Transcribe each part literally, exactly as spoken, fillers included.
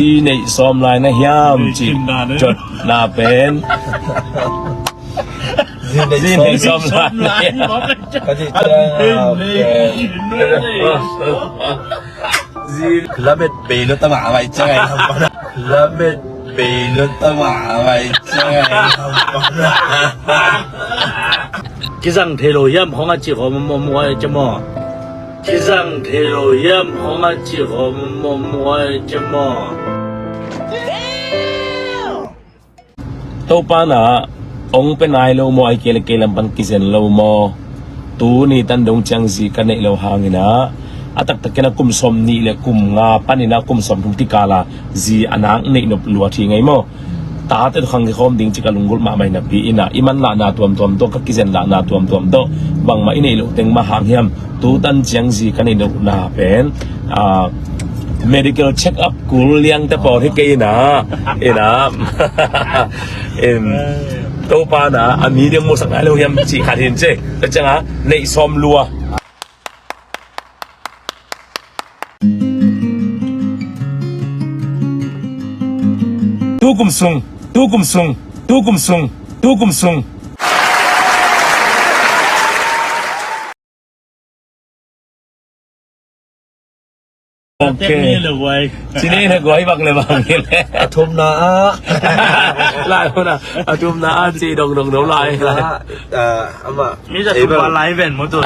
Zi neih sawm lai na hiam cih cotna pen. Zi neih sawm lai na hiam. Ka cih ciang a, zi lamet bei lo tama vai ciang ai. Lamet bei lo tama vai ciang ai. Kizang thei lo hiam khong a cih khong maw, maw, ai ciang maw. Kizang thei lo hiam khong a cih khong maw, maw, ai ciang maw. Topa na ong pe nai lo maw, ai kei le kei lam pan kizen lo maw. Tuni tan dong ciang zi ka neih lo hangin a, a taktak in a kum sawm nih le kum nga panin a kum sawm thum kikal a zi a nak neih nop lua hi ngei maw. Tate tawh khang kikhawm ding cih ka lunggulh mahmah napi in a, i manlahna tuamtuam tawh, ka kizenlahna tuamtuam tawh, bangmah i neih loh teng mah hang hiam, tu tan ciang zi ka neih lohna pen, ah, medical check up kul liang te pawl hi kei in a, in a, in, Topa na a mi ding musak nai lo hiam cih khat hin ci. Tua ciang a neih sawm lua. Tu kum sung, tu kum sung, tu kum sung, tu kum sung. Ok. Ci ni le guai. Ci ni le guai bang le bang le. A thumna ah. Lai huna. A thumna ah ci dong dong dong lai. A thumna ah, ah, amah. Mi za thum pa lai ven mo tu.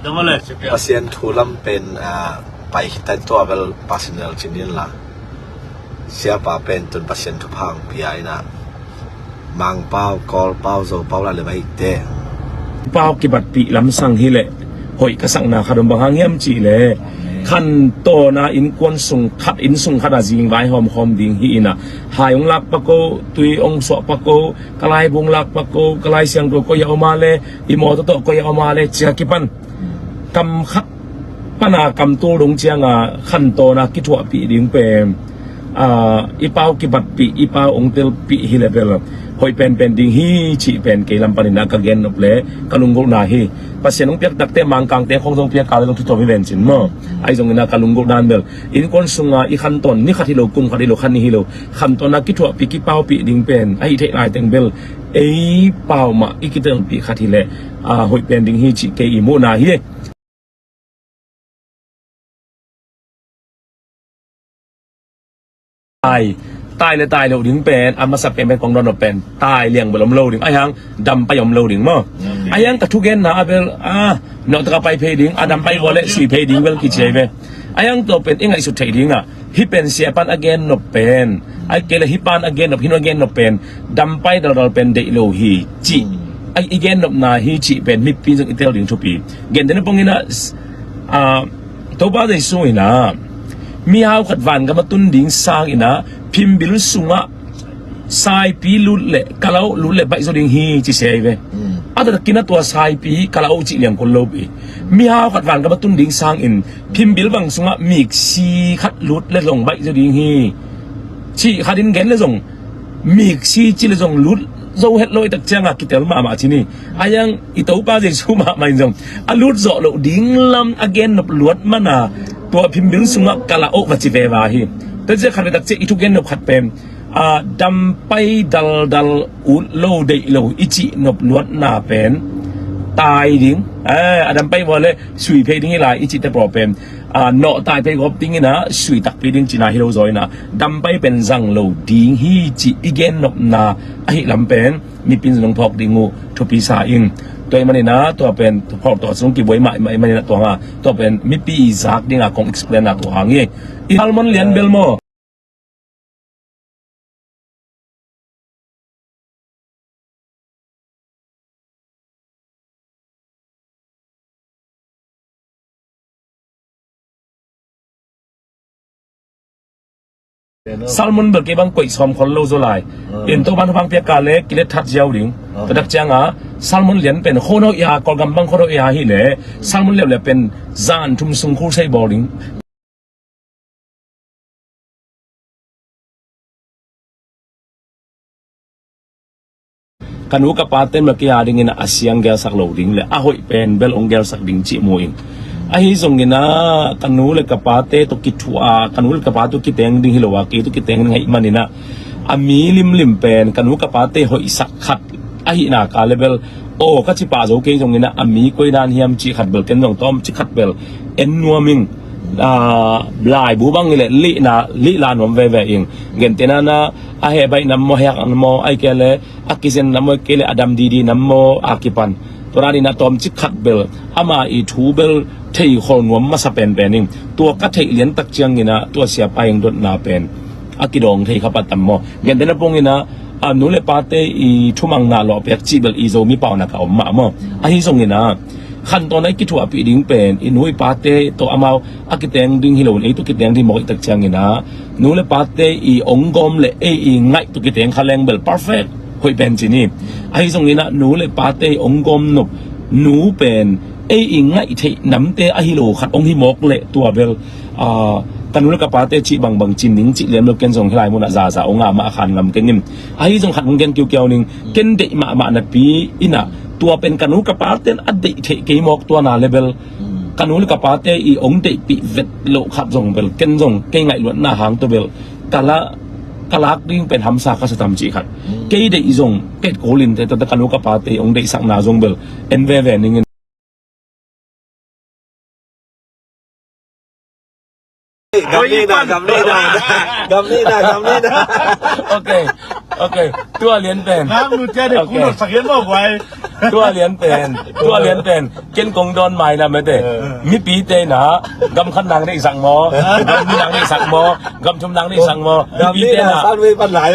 Dong le. Pasian thu lam pen, ah, pai khit ta tua bel personal ci ni la. Siapa pen tun Pasian thupha hong pia in a, Mangpau, Kawlpau, Zopau la le baite. Pau kibatpih lamsang hi leh hoih ka sakna khat om bang hang hiam cih leh, khantawn a innkuan sung khat, inn sung khat a zingvai hawmkhawm ding hi in a, hai hong lak pak o, tui hong suah pak o, ka laibu hong lak pak o, ka Lai Siangtho koi a om a le, i mawtaw tawh koi a om a le, ci a kipan kam khat pan a kam tul dong ciang a khantawn a kithuahpih ding pen, ah, i pau kibatpih, i pau hong telpih hi leh bel hoih penpen ding hi cih pen kei lam panin a ka gen nop le ka lunggulhna hi. Pasian hong piak takte Mangkangte khong zong piak kal zong kithuah hi ven cin maw. Ahi zongin a ka lunggulh dan bel innkuan sung a i khantawn ni khat hi lo, kum khat hi lo, khan ni hi lo, khantawn a kithuahpih, kipaupih ding pen a hih theih lai teng bel ei pau mah i kitelpih khat hi leh, ah, hoih pen ding hi cih kei i muhna hi. Tai, tai le tai loh ding pen a masa pen pen kong dawn nop pen tai liang bel om lo ding, ahi hang dam pai om lo ding maw. Ahi hang ka thugenna a bel, ah, nawh taka pai phei ding, a dam pai vua le sui phei ding bel kici ahi ve. Ahi hang tua pen i ngaihsut theih ding a, hih pen sia pan a gen nop pen, ahih kei leh hih pan a gen nop, hih nung a gen nop pen dam pai daldal pen deih lo hi cih, a, i gen nopna hi cih pen mipi zong i tel ding thupi. Gentehna pongin a, ah, Topa Jesu in a, mihau khat vangam a tun ding sangin a, phimbil sungah saipi lut le kalau lut le baih zaw ding hi ci sia hi ve. A taktakin a tua saipi kalau cih liang kul lo pi. Mihau khat vangam a tun ding sangin phimbil bang sungah miksi khat lut le zong baih zaw ding hi cih khat in gen le zong, miksi ci le zong lut zo het lo i tak ciang a kitel mahmah ci ni. Ahi hang i Topa Jesu mahmah in zong a lut zawh loh ding lam a gen nop luat man a, tua phimbil sungah kalau va ci veva hi. Tua ciang khat ve tak ciang i thugen nop khat pen, ah, dam pai daldal ut lo deih lo i cih nop luatna pen tai ding, eh, a dam pai vua le sui phei ding hi lai i cihte pawl pen, ah, nawh tai phei gawp dingin a sui takpi ding cihna hi lo zaw in a, dam pai pen zang lo ding hi cih i gen nopna ahih lam pen mipi in zong phawk ding uh thupi sa ing. Tua ahih manin a tua pen phawk tua sung kibuai mahmah ahih manin a tua nga tua pen mipi i zak ding a kong explain a tua hang hi. I Salmon lian bel maw. Salmon bel kei bang koih sawm khol lo zaw lai. Ah. In Topan hupang piak ka le kilet that ziau ding. Ah. Tua tak ciang a Salmon lian pen khon hoih a, Kawlgam bang khon hoih a hi le Salmon liau le pen zan thum sung khul sei bawl ding. Ka nu ka pa ten ma kia dingin a siang gelsak lo ding le a hoih pen bel ong gelsak ding cih mu ing. Ahi zongin ah ka nu le ka pate tawh kithuah a, ka nu le ka pa tawh kiteng ding hi lo a, kei tawh kiteng ding ahih manin ah, a mi limlim pen ka nu ka pate hoihsak khat ahih nak leh bel, aw ka ci pah zo kei zongin ah, a mi koi dan hiam cih khat bel ken zong tawmcik khat bel en nuam ing. Ah, laibu bang hi leh lihna, lihla nuam veve ing. Gentehna in ah, a heh baih nam maw, a heh hak nam maw, ahih kei leh a kizen nam maw, ahih kei leh a dam didi nam maw a kipan, tua dan in ah tawmcik khat bel ama i thu bel theikhol nuam masa penpen ing. Tua ka theih liantak ciangin ah tua siapa ing dotna pen a kidawng thei kha pah tam maw. Gentehna pongin ah, a nu le pate i thumangna lawhpek cih bel i Zomi paunak ah om mah maw. Ahi zongin ah khantawn a i kithuahpih ding pen i nu i pate tawh amau a kiteng ding hi lo in, ei tawh kiteng ding mawk i tak ciangin ah, nu le pate i ong gawm le ei i ngaih tawh kiteng kha leng bel perfect, hoih pen ci ni. Ahi zongin ah nu le pate i ong gawm nop, nu pen ei i ngaih theih namte ahi lo khat ong hi mawk leh tua bel, ah, ka nu le ka pate cih bangbang cin ning cih liam lo, ken zong hih lai munah zaza ong a mah a khan ngam keng in. Ahi zong khat hong gen kiukiau ning, ken deih mahmah napi in ah tua pen ka nu ka pate in a deih theih kei mawk tua na leh bel, ka nu le ka pate i ong deihpih vet loh khat zong bel ken zong kei ngaihluatna hang tawh bel ka la, ka lak ding pen hamsa ka sa tam cih khat. Kei deih zong ka et kul in, tua ka nu ka pate i ong deihsakna zong bel en veve ning in. Gam nihna, gam nihna. Gam nihna, gam nihna. Ok, ok. Tua lian pen. Nang nu cia de, ok, kuno sakhian mo guai. Tua lian pen, tua lian pen. Ken kong dawn mai na mete. Eh. Mipite na, gam khat nang deihsak maw, gam nih nang deihsak maw, gam thum nang deihsak maw. Gam nihna, mipite na, san wei pan lai.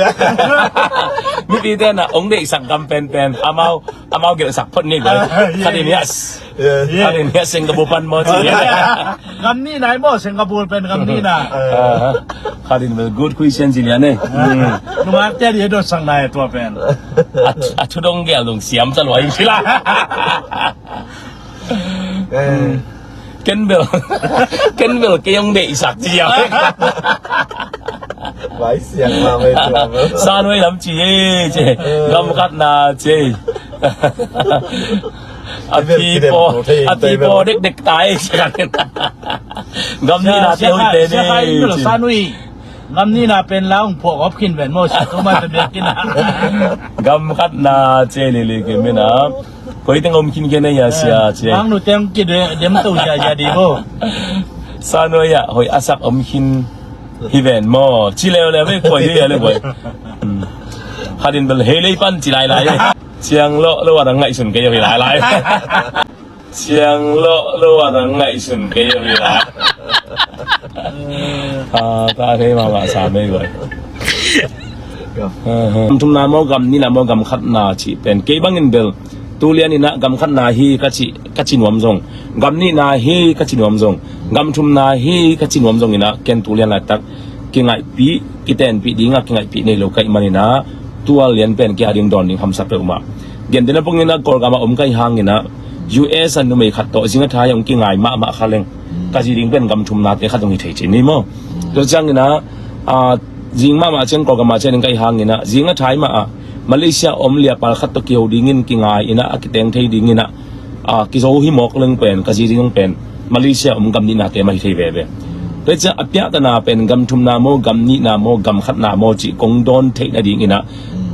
Mipite na ong deihsak gam penpen amau, amau gelhsak phot ni guai. Ah, yes. Khat in hiah, yes, khat in hiah Singapore pan maw ci. Gam nihna hi maw, Singapore pen gam nihna. Ah, khat in bel good question ci lian e. Nungakte a ding a dotsak nai tua pen. A, a thu dong gel dong siam sa luai ci la. Eh. Ken bel, ken bel kei ong deihsak ci a. Vai siang ma mai tua bel. San wei lam ci e, ci. Eh. Gam khat na ci. A pipo, a pipo dekdek tai. Gam nihna te hoih te ni. Gam nihna pen la ong phuak op khin ven maw, sia tu ma te bek khin a. Gam khat na ci lili kim in a. Koi teng om khin khin a hia sia ci. Mang nu teng ki dem tu sia sia di bo. Sa no ya hoih a sak om khin hi ven maw. Ci leu leu ve koi hi ya le koi. Khat in bel hei lei pan ci lai lai. Ciang lo lo a dang ngaihsun kei hi lai lai. Ciang lo lo a dang ngaihsun kei hi lai. Ah, ta thei mahmah sa mei guai. Gam thumna maw, gam nihna maw, gam khatna cih pen kei bangin bel tu lian in ah gam khatna hi ka ci, ka ci nuam zong, gam nihna hi ka ci nuam zong, gam thumna hi ka ci nuam zong in ah ken tu lian laitak kingaihpih, kitenpih ding a kingaihpih nei lo ka hih manin ah tua lian pen kei a ding dawn ding hamsa peuhmah. Gentehna bangin ah Kawlgam ah om ka hih hangin ah U S a numei khat tawh zing a thai hong kingai mahmah kha leng ka zi ding pen gam thumnate khat hong hi thei ci ni maw. Tua ciangin ah, ah, zing mahmah ciang Kawlgam ah ciang ding ka hih hangin ah zing a thai mah ah Malaysia om liapal khat tawh kiho dingin kingai in ah a kiteng thei dingin ah, ah, kizo hi mawk leng pen ka zi ding pen Malaysia om gam nihnate mah hi thei veve. Tua ciang a piahtana pen gam thumna maw, gam nihna maw, gam khatna maw cih kong dawn theih nadingin ah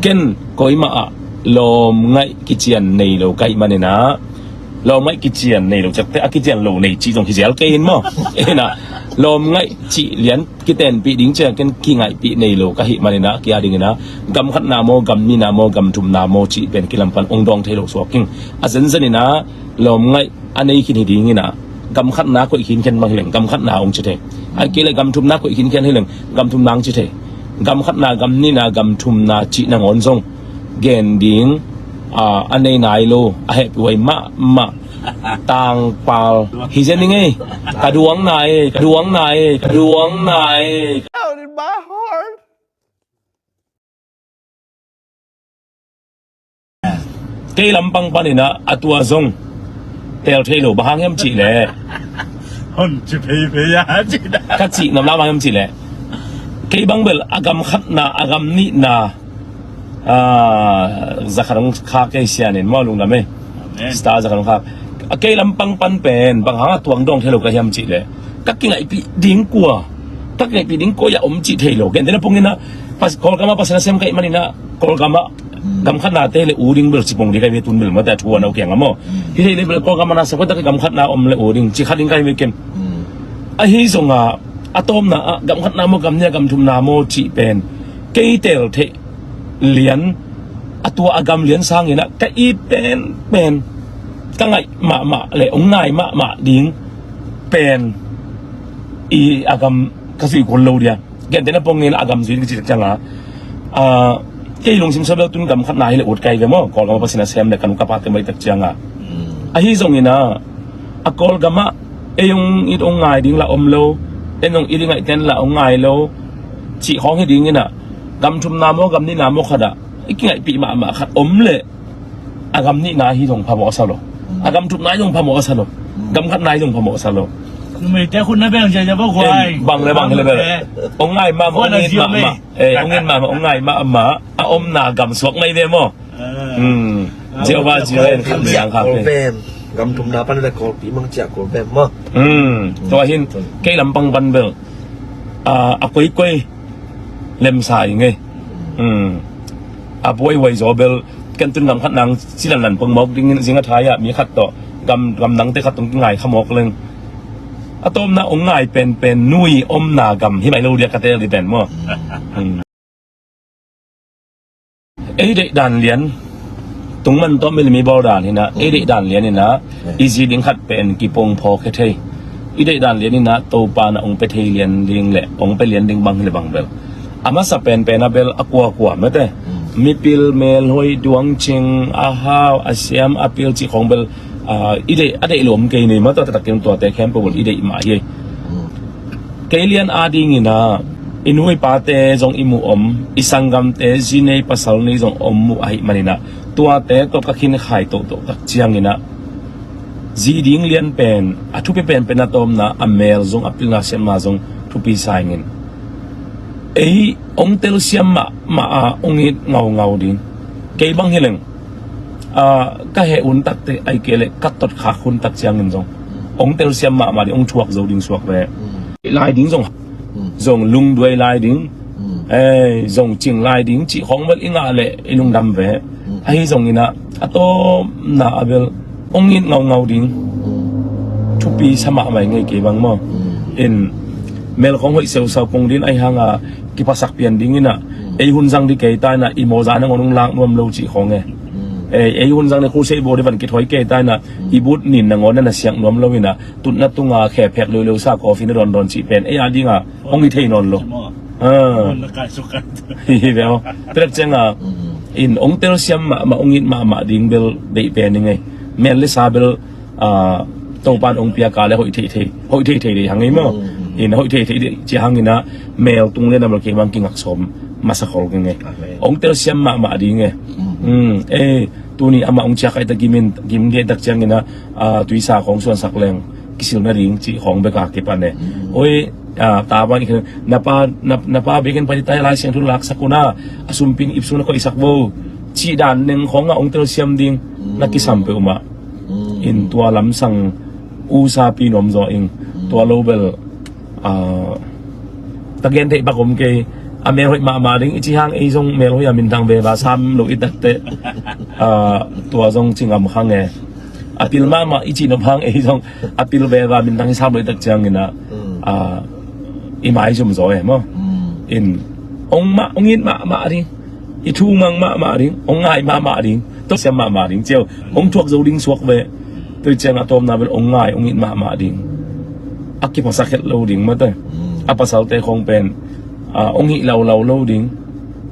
ken koimah ah lawmngaih kician nei lo ka hih manin ah, lawmngaih kician nei lo ciakte a kician lo nei cih zong hi zel kei in maw. In ah lawmngaih cih lian kitenpih ding ciang ken kingaihpih nei lo ka hih manin ah kei a dingin ah gam khatna maw, gam nihna maw, gam thumna maw cih pen kilam pan ong dawng thei lo suak ing. A zenzen in ah lawmngaih a nei khin hi dingin ah gam khatna koih khin khen bang hi leng gam khatna ong ci thei. Ahih kei leh gam thumna koih khin khen hi leng gam thumna ong ci thei. Gam khatna, gam nihna, gam thumna cih nangawn zong gen ding, ah, a nei nai lo, a hehpih huai mahmah tangpal hi zen ning ei. Ka duang nai, ka duang nai, ka duang nai. Kei lampang panin ah a tua zong tel thei lo, bang hang hiam cih leh, hon ci phei phei a ci da. Ka cih nopna bang hiam cih leh, kei bang bel a gam khatna, a gam nihna, ah, za khat hong khak kei sian in maw, lungdam ei. Amen. Star za khat hong khak. A kei lampang pan pen bang hanga tuang dawng thei lo ka hiam cih leh, ka kingaihpih ding kua, ka kingaihpih ding kua a om cih thei lo. Gentehna pongin ah, Kawlgam ah Pasian a sem ka hih manin ah, Kawlgam ah gam khatnate le u ding bel ci pong ding ka hi ve, tun bel mate a thu a nau kiangah maw. Hi thei le bel Kawlgam ah na sem ka tak gam khatna om le u ding ci kha ding ka hi ve ken. Ahi zongah a tawpna ah gam khatna maw, gam nih a gam thumna maw cih pen kei tel theih lian, a tua a gam lian sangin ah ka it pen pen, ka ngaih mahmah le ong ngai mahmah ding pen i a gam ka zuih kul lo dia. Gentehna pongin a gam zuih ding ka cih tak ciangah, ah, kei lungsim sua bel tun gam khatna hi le ut ka hi ve maw, Kawlgam ah Pasian a sem le ka nu ka pate mah i tak ciangah. Ahi zongin ah a Kawlgam ah ei ong it ong ngai ding la om lo, ei ong it i ngaihten la ong ngai lo cih khawng hi dingin ah, gam thumna maw gam nihna maw khat ah i kingaihpih mahmah khat om leh a gam nihna hi zong phamawh a sa lo, a gam thumna hi zong phamawh a sa lo, gam khatna hi zong phamawh a sa lo. Numeite khut na beng cia cia bawk huai. Bang le bang hi le bel ong ngai mahmah, ong it mahmah, eh, ong it mahmah, ong ngai mahmah a omna gam suak mai ve maw. Jehovah Jireh in khat bang kha Kawlvem, gam thumna pan le Kawlpi mang ciah Kawlvem maw. Tua hin kei lampang pan bel, ah, a koikoi lemsa i ngei. A buaihuai zaw bel ken tun gam khat nang cilan lan pong mawk dingin zing a thai ah mi khat tawh gam, gam dangte khat tung kingai kha mawk leng, a tawpna ong ngai penpen nui omna gam hi mai lo dia ka tel dih pen maw. Ei deih dan lian, tungman tawh milim i bawl dan hinah, ei deih dan lian hinah, i zi ding khat pen kipong phawk he thei. I deih dan lian hinah, Topa na ong pe thei lian ding le ong pe lian ding bang hi le bang bel, a masa penpen a bel a kuakua mete, mipil, melhoi, duangcing, a hau, a siam, a pil cih khawng bel, ah, i deih, a deih lawm kei nei mah, tua taktak kei tuate khempeuh bel i deih mah hi. Kei lian a dinginah i nu i pate zong i mu om, i sanggamte zi nei pasal nei zong om mu ahih maninah, tuate tawh ka khinkhai tohtoh tak cianginah, zi ding lian pen a thupi penpen a tawpna a mel zong a pilna siamna zong thupi sa ingin, ei ong telsiam mahmah a ong it ngaungau ding. Kei bang hi leng, ah, ka heh un takte ai kei le ka tot khak hun tak ciangin zong ong telsiam mahmah ding, ong thuak zo ding suak ve. Lai ding zong, zong lungduai lai ding, eh, zong cing lai ding cih khawng bel i ngah le i lungdam ve. Ahi zonginah a tawpna a bel ong it ngaungau ding thupi sa mahmah i ngei kei bang maw. In mel khawng hoih seusau pung din ahi hanga kiphasak pian dinginah, ei hun zang di kei ta inah i mawza nangawn ong lak nuam lo cih khawng e. Ei, ei hun zang di khusei bawl di van kithoi kei ta inah i but nin nangawn na na siak nuam lo inah, tutna tunga khe phek leuleu sa coffee na dawndawn cih pen ei a dinga hong hi thei nawn lo. Hi ve aw. Tua tak cianga in ong telsiam mahmah, ong it mahmah ding bel deih pen i ngei. Mel le sa bel, ah, Topan ong piaka le hoih theithei, hoih theithei dei hang ei maw. In hoih theithei dei ci hanginah mel tung le na bel kei bang kingak sawm masa khol keng ei. Ong telsiam mahmah ding e. Eh, tuni amah ong ciak aita gimin, gim dei tak cianginah, ah, tuisa khawng suansak leng kisil nading cih khawng beka kipan e. Oi, ah, ta bang i khen, na pa, na, na pa biakin pati tai Lai Siangtho laksak una, a sumpin ipsung na koihsak bo cih dan neng khawngah ong telsiam ding na kisam peuhmah. In tua lamsang usapi nuam zaw ing, tua lo bel, ah, ka gen theih bak om kei. A melhoih mahmah ding i ci hang ei zong melhoih a minthang veva sam lo i takteh, ah, tua zong ci ngam hang e. A pil mahmah i cih nop hang ei zong a pil veva minthang i sam lo i tak cianginah, ah, i maizum zaw e maw. In ong mah, ong it mahmah ding, i thu mang mahmah ding, ong ngai mahmah ding, tawh siam mahmah ding ciau, ong thuak zo ding suak ve. Tua ciang a tawpna bel ong ngai, ong it mahmah ding. A kiphasak het lo ding mate. A pasalte khawng pen, ah, ong hih laulau lo ding.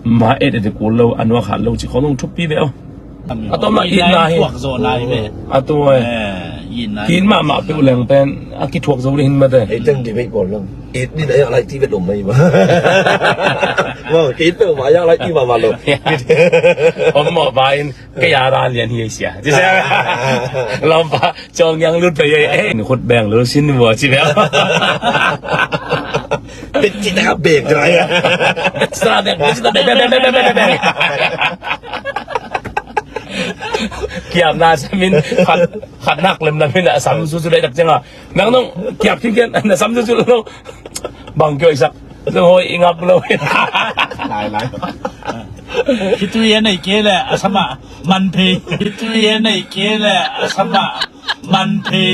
Ma et et kul lo, a nuak hat lo cih khawng ong thupi ve aw. A tawpna itna hi. A tua hi. Ki it mahmah peuh leng pen a kithuak zo ding hin mate. Ei teng di vei bawl lo. It ni na yak lai ti vet om mai ma. Maw, ki it peuh ma yak lai ti mahmah lo. Om mawh pa in kei a ra lian hi ei sia. Ci sia. Lawmpa cawng yang lut pei ei. Ni khut beng lo sin vua ci ve. Pit ci ta ka beng ci lai. Sa beng, sa beng, beng, beng, beng, beng, beng. Kiapna samin khat, khat nak lemlam in a sam zuzu leh tak cianga. Nang nong kiap khin khin na sam zuzu lo. Bang kio isak. Zong hoi i ngap lo. Lai lai. Khitui a nei kei leh a sam ah man phei. Khitui a nei kei leh a sam ah man phei.